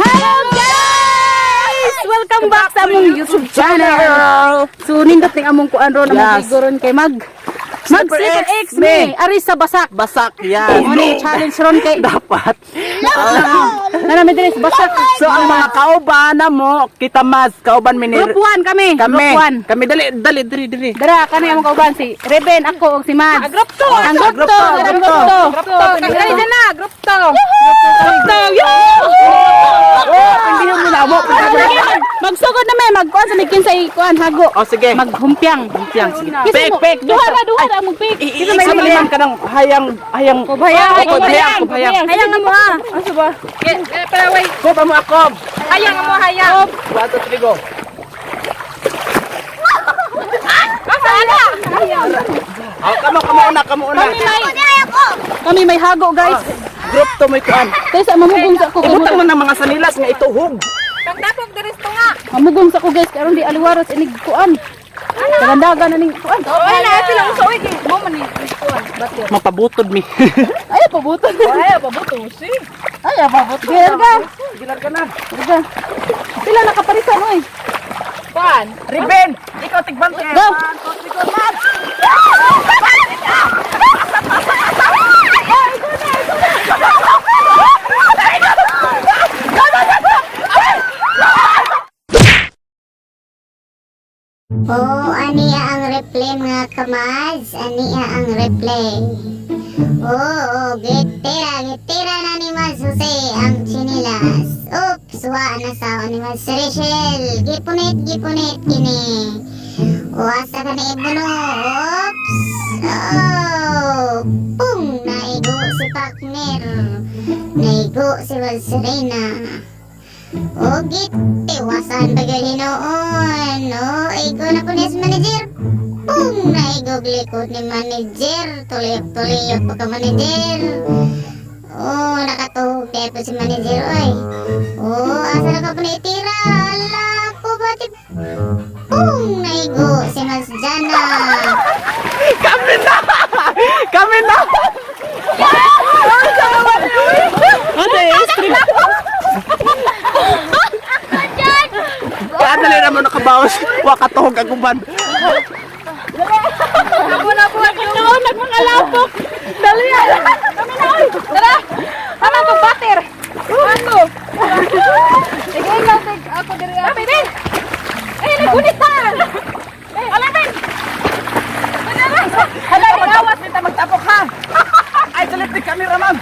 Hello guys! Welcome back sa among YouTube channel. So nindot ning among kuan ron among Yes. bigo ron kay mag mag Slipper Slipper X X me me. ari sa basak. Basak yan. Mo ni challenge ron kay Dapat. na namin diri sa basak. So ang mga kauban na mo, kita mas kauban mi ni Group 1 kami. Kami. Group 1. Kami dali dali diri diri. Dara kani among kauban si Reben ako ug si Mads. Group 2. Ang group 2, Group group two. 2. Kani na, group 2. Group 2. Yo! Oh, pindihan mo na mo. Pindihan mo na. Magsugod na may magkuan sa may kinsay kuan hago. Oh, sige. Maghumpyang. Humpiang, sige. Kinsa Pek, mo? pek. Duha ra, duha ra among pek. Kinsa may liman ka ng hayang hayang Kubayang, Kubayang, kubayang. Hayang mo ah. Asa ba? Pero wait, Ko pa mo akob. hayang mo hayang. 1 2 3 go. Asa ala? Oh, kamo kamo una, kamo una. Kami may hago, guys. Group 2 may kuan. Kaysa mamugong sa ko. Ibutang mo ng mga sanilas nga ituhog. Pagdapog diri sa tunga. Mamugong sa ko, guys. Karon di aliwaros inig kuan. Dagandagan na ning kuan. Ay na sila usa oy mo man ni kuan. Bato. Mapabutod mi. Ay, pabuto. Ay pabuto si. Ay, pabuto. Gilarga. Gilar ka na. Gilarga. Pila nakaparisan oy. Kuan. Riben, ikaw tigbante. Go. Oh, aniya ang replay mga kamaz. Aniya ang replay. Oh, gitira, gitira na ni Maz Jose ang chinilas. Oops, wa na sa ni Maz Rachel. Gipunit, gipunit kini. Wasa ka na ibuno. Oops. Oh, pum, naigo si Pacmer. Naigo si Maz Serena. O gitiwasan ba yun hinoon? O, igo na po niya sa manager. Pum! Naigog likod ni manager. Tuliyok-tuliyok pa ka manager. O, nakatuhog na po si manager. Oy. O, asa na ka po na itira? Ala ko ba ti... Pum! Naigo si Mas Jana. Kami na! Kami na! Ate, stream. Kaya dali na mo nakabawas. Wakatuhog ang uban. Abo na po. Noon nagmang alapok. Dali. Kami na oy. Tara. Tama to bater. Ano? Sige lang tig ako diri. Kami din. Ay nagunitan. Ay alabin. Hala, magawas nita magtapok ha. Ay, salit ni cameraman.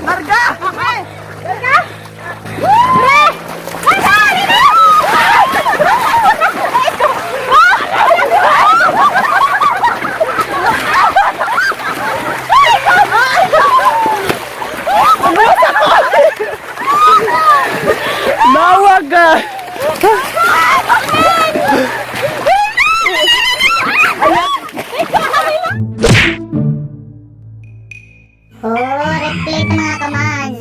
Larga! Okay. Larga. Dire. Larga. Nawag! Ah. Oh, replay ta mga kamaz.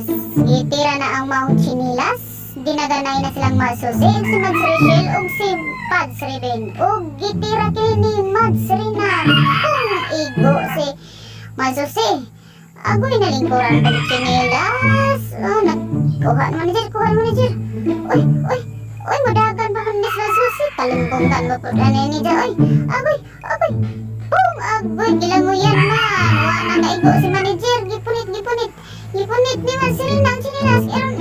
Gitira na ang maong chinilas. Dinaganay na silang Mads Jose ug si Mads Rachel ug si Pads Reben. Ug gitira kini ni Mads Rina. Pum! Igo si Mads Jose. Agoy na lingkuran pag chinilas. Oh, nagkuha ni manager, kuha ni manager. Uy, uy, uy, mudagan pa man ni Mads Jose. Kalimbonggan mo po na ni Oy, agoy, agoy. Pum! Agoy, gilanguyan man. Wa na naigo si manager. Gipunit, gipunit. Gipunit ni Mads Rina ang chinilas. Eron,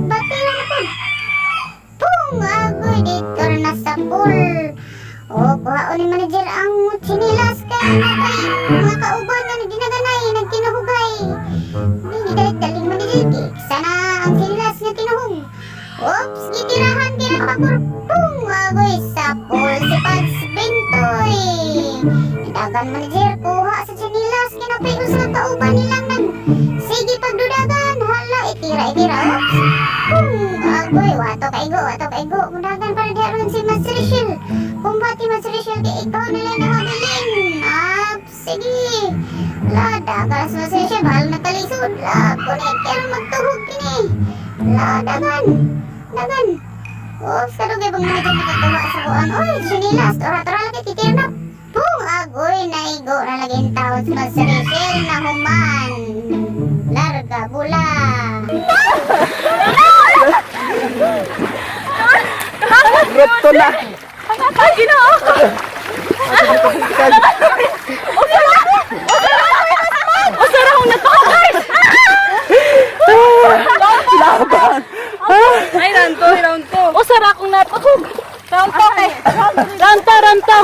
batira na po. Pung! Agoy, dito na sa pool. O, kuha ni manager ang chinilas kay natay. Mga kauban nga nagdinaganay, nagtinuhugay. Hindi dalit-daling manager. Sana ang chinilas nga tinuhog. Oops, gitirahan, tira pa. Pung! Agoy, sa pool si Pads Bentoy. Dagan manager, kuha sa chinilas. Kinapay sa kauban nilang nag... Sige, pagdudagan. Hala, itira, itira. Oops. Pung! Agoy, wato kaigo, wato kaigo. Mudagan para di aron si Mas Rachel. Kumbati Mas Rachel, kay ikaw na lang nakabilin. Up, sige. La, dagan si Mas Rachel, bahal na kalisod. La, kunik, pero magtuhog kini. La, dagan. Dagan. Oops, kadugay bang manager nakakuha sa kuan. Oy, chinilas. Tora-tora lagi, titir na. Pung! Agoy, naigo na lagi taon si Mas Rachel na human. Larga, bula. Group 2 na. Ay, Ginoo. Usa ra akong natuog, guys. Laban. Ay, round 2, round 2. Usa ra akong natuog. Round 2 kay. Round 2, round 2.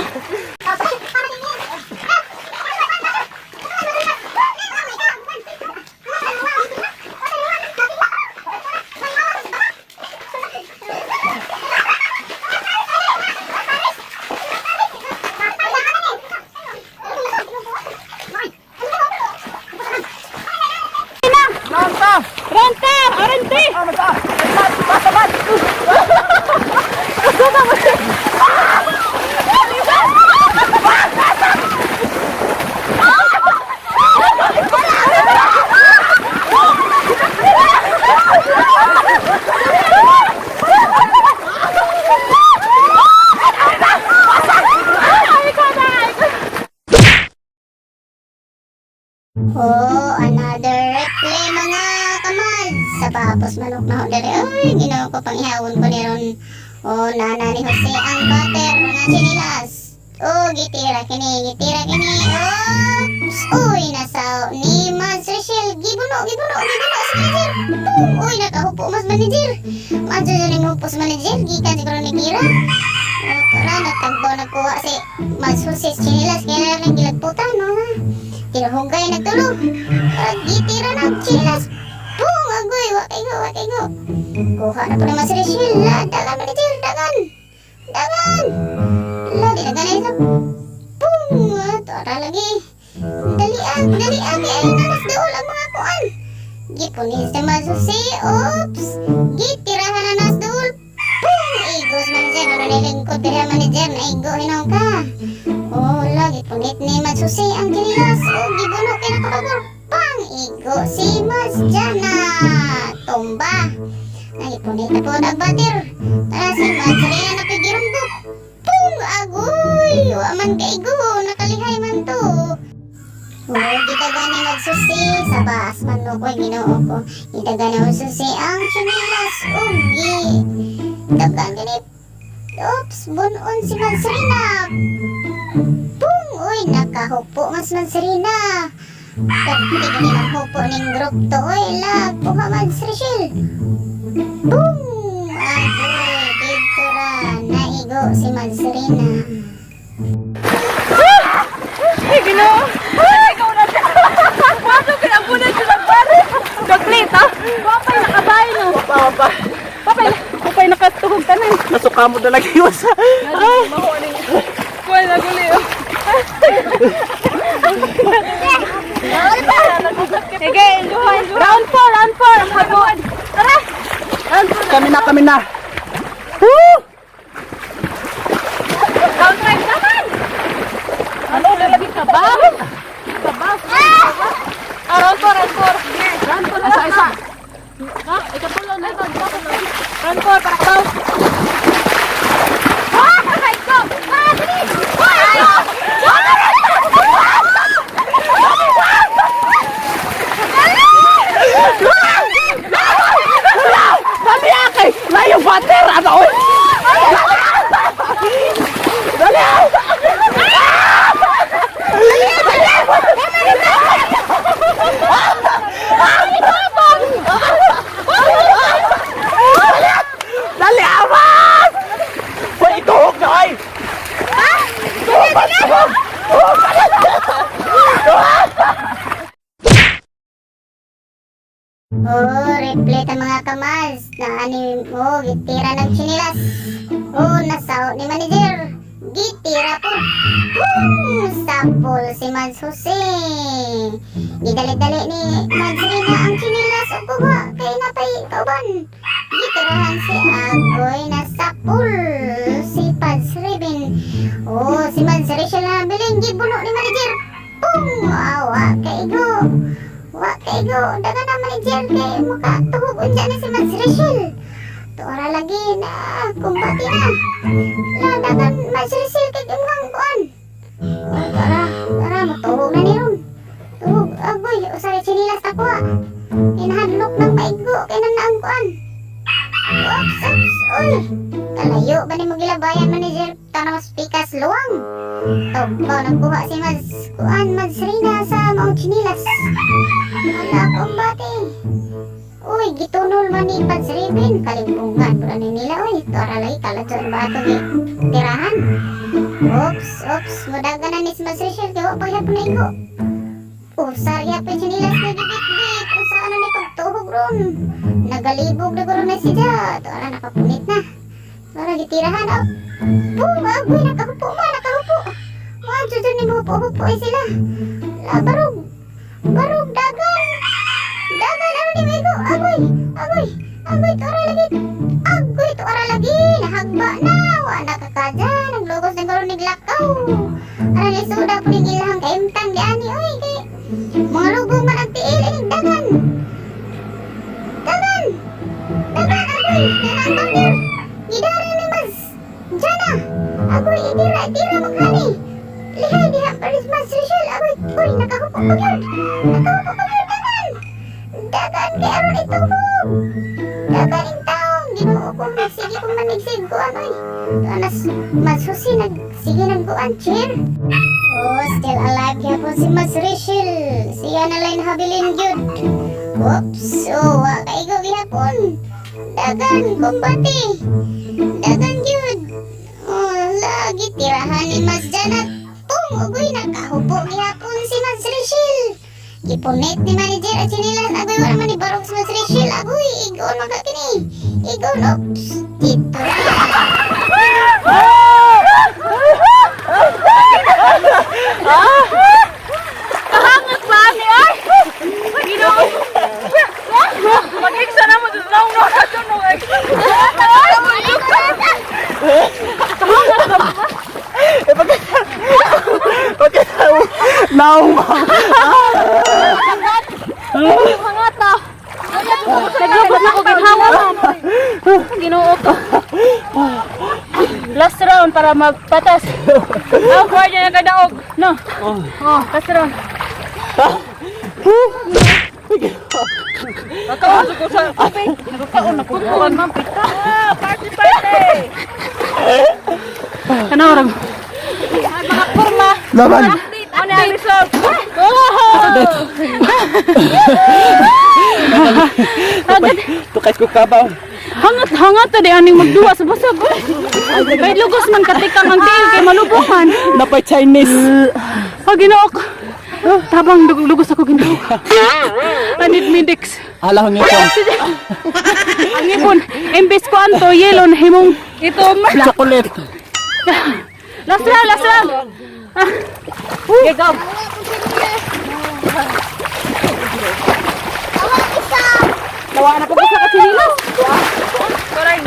Round 2. Round 2, arente. Ah, mata. Basta, basta. Oh, another replay, mga kamad. Sa papos manok na ho dere. Ay, Ginoo ko, panghihawon ko ni ron. Oh, nana ni Jose ang bater nga chinilas. Oh, gitira kini, gitira kini. Oops! Uy, nasaw ni Mads Rachel. Gibuno, gibuno, gibuno sa manager. Boom! Uy, nakahupo mas manager. Mads Rachel ni hupo sa manager. Gikan siguro ni Kira. Oh, tara, natagbo nagkuha si Mads Jose sa chinilas. Kaya na lang gilagputan, no? Ha? Tinuhugay nagtulog. Parang gitira na ang chinilas. Boom! Agoy, wakay go, wakay go. Kuha na po ni Mads Rachel. La, dagan manager, dagan. Dagan! La, di na ganay sa. Boom! Ah, tara lagi. Dali ah, dali ah, kay ay nanas daol ang mga kuan. Gipunin si Mads Jose. Oops! Gitirahan na nas daol. Boom! Igos manager, ano nilingkod diri ang manager, naigo hinong ka. Oh, lagi punit ni Mads Jose ang kinilas. O gibuno kay nakabagor. Pang igo si Mads Jana. Tumba. Ay, punit na po ang bater. Tara si Mads Rhea na pigirumbok. Pung! Agoy! Wa man kaigo. Nakalihay man to. Oh, gitaga ni magsusi sa baas man mo ko'y Ginoo ko. Gitaga ni magsusi ang chinilas. Ugi. Dagan gini. Oops, bunon si Mansrina. Pung! Uy, nakahupo mas Mansrina. Pwede gani maghupo ning group to. Uy, la, kuha man si Rachel. Boom! Agoy, dito ra, naigo si Mansrina. Ay, Ginoo. Ay, ikaw na siya. Paano kinabunan siya sa pare? Daglit, ha? Papay nakabay, no? Papa. Papay, Upay nakatuhog tanan. Nasuka mo na lagi wasa. Ay! Kuha na guli, oh. Sige, enjoy, enjoy. Round 4, round 4. Ang pagod. Tara! Round 4. Kami na, kami na. Woo! Round 5 naman! Ano lagi ka ba? Ka ba? Ah, round 4, round 4. Round 4 Isa, isa. Ha? Ikatulo na. Round 4, para kabaw. Ah! Go! Ah, dali! Ah! Dali akay! Layo bater! Ano? Oy! Dali! Ah! Dali! Awas! Hoy, ituhog na oy! Tuhog ba? Tuhog! Tuhog! Oh, replay ta mga kamals. Na ani mo, gitira ng chinilas. Oh, nasaw ni manager. Gitira po. Boom! Sapol si Mads Jose. Gidali-dali ni Mads Rina ang chinilas o kuha kay napay kauban. Gitirahan si Agoy na sapol. Si Pads Ribin. Oh, si Mads Rachel na biling gibuno ni manager. Boom! Awa kaigo. Wa kay go, daga na manager kay makatuhog unja na si Mads Rachel. Tuara lagi na kumbati na. La dagan Mads Rachel kay imong kuan. Oh, tara, tara matuhog na ni ron. Tuhog, agoy, usa ra chinilas ta kuha. Inahadlok ng maigo kay nang kuan. Oops, oops, uy. Kalayo ba ni mo gilabayan, manager? Tanaw pikas luwang. Tugpaw nagkuha si Mads kuan Mads Rina sa maong chinilas. Wala kumbate. Uy, gitunol man ni Pads Ribin. Kalimbungan pura ni nila. Uy, tuara lagi kaladyan ba ito tirahan? Oops, oops. Mudagan na ni si Mads Rachel. Kaya wa paghapon na igo. Usar yapon chinilas na gibit-bit. Usa ano ni pagtuhog ron. Nagalibog na guro na siya. Tuara nakapunit na. Tuara gitirahan. Oh, boom! Agoy, nakahupo ma, nakahupo. Wa, jud ni mo hupo-hupo ay sila. La, barog. Barog, dagan. Dagan, ano ni Migo? Agoy, agoy, agoy, tuara lagi. Agoy, tuara lagi. Nahagba na. Wa, nakakadya. Naglugos na guro ni Glakaw. Ano ni Suda po ning ilahang kaimtang di ani. Oy, kay mga lubong man ang tiil. Eh, dagan. Dagan. Dagan, agoy. Nanang bandir. Gidara ni Mas. Jana. Agoy, itira, itira maghani. Lihay diha, Paris Mas Rachel. Agoy, uy, nakahupo ko yun. Nakahupo ko yun, dagan. Dagan kay aron ituhog. Dagan in taong. Ginoo ko, sige kong manigsig ko ano eh. Anas, masusi, nag, sige nagkuan, cheer. Oh, still alive gyapon si Mas Rachel. Siya na lang habilin gyud. Oops, oh, wa kaigo gyapon. Dagan, kumbate. Dagan gyud. Oh, lagi tirahan ni Mas Janat. Pung, ugoy, nakahupo gihapon si Mas Rachel. Gipunit ni manager at sinilas. Agoy, wala man ni barog si Mas Rachel. Agoy, igon man ka kini. Igon, oops. Dito na. Kahangat ba ni ay? Ginoo. Mag-iksa na mo sa naong no katunong ay. Okay. Naong ba? Mga ta. Naglubot na ko ginhawa man. Ginoo ko. Last round para magpatas. Ang kuha niya nagadaog. No. Oh, last round. Nakaon ko sa tubig. Nakaon na ko. Kuan man pita. Party party. Ano rang? Mga kurma. Laban. Ano ang result? Tukay ko kabaw. Hangat hangat ta di aning magduwa sa basag. Oy. Kay lugos man katikang ang tiil kay malubuhan. Napay Chinese. Oh, Ginoo ko. Tabang lugos ako Ginoo. I need medics. Hala ang ipon. Ang ipon, imbes ko anto yellow na himong Ito man. Chocolate. Last round, last round. Okay, go. Nawa na po ko sa katsinilas. Parang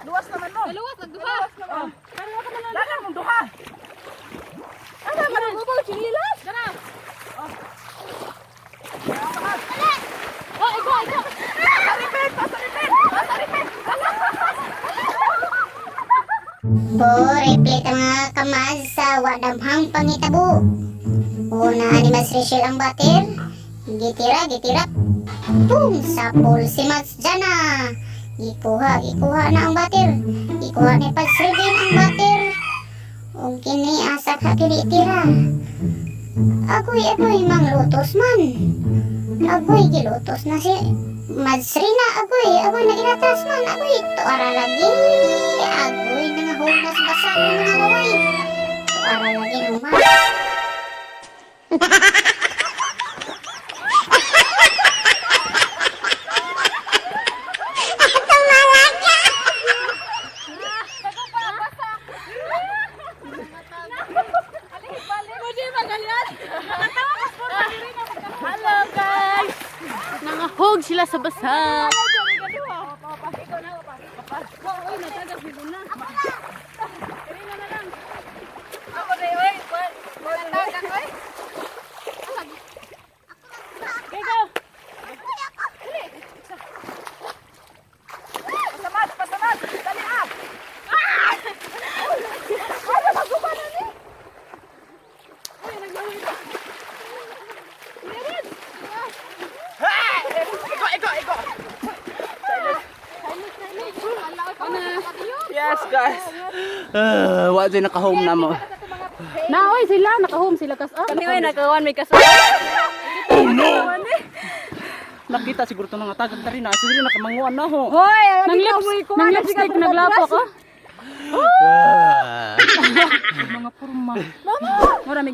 Luwas naman mo. Luwas nagduha. Lala mong duha. Ano man ang ubaw chinilas? Kana. Oh, ikaw, ikaw. Oh, replay ta mga kamaz sa wadamhang pangitabo. Una ni Mas Rachel ang bater. Gitira, gitira. Boom! Sa pool si Mas Jana. Gikuha, gikuha na ang bater. Gikuha ni Pads Ruben ang bater. Ug kini asa ka kini tira. Agoy, agoy, manglutos man. Agoy, gilutos na si Mads Rina, agoy, agoy, nagilatras man, agoy, tuara lagi. Agoy, nangahunas basa ng mga laway. Tuara lagi numa. Hello guys! Nangahog sila sa basa. Pasamad, pasamad! Dali ah! Hey! Iko, iko, iko! Yes, guys. Wa dyan naka-home na mo. Na, oy, sila naka-home sila kas. Ah, Kami oy nakawan may kaso. Nakita siguro ito mga tagag na rin na. Siguro nakamanguan na ho. Hoy, nang lips, nang lipstick naglapok oh. Mga purma.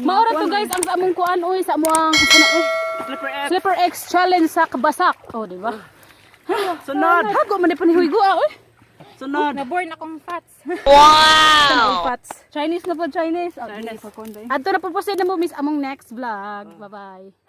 Maura to guys ang sa among kuan oy sa among ano, oy, Slipper X. Slipper X challenge sa kabasak. Oh, di ba? Sunod. Hago man ni panihuigo ah oy. Sunod. Naborn akong fats. Wow. Chinese na po, Chinese. Oh, Chinese. Adto na po proceed na mo miss among next vlog. Bye-bye.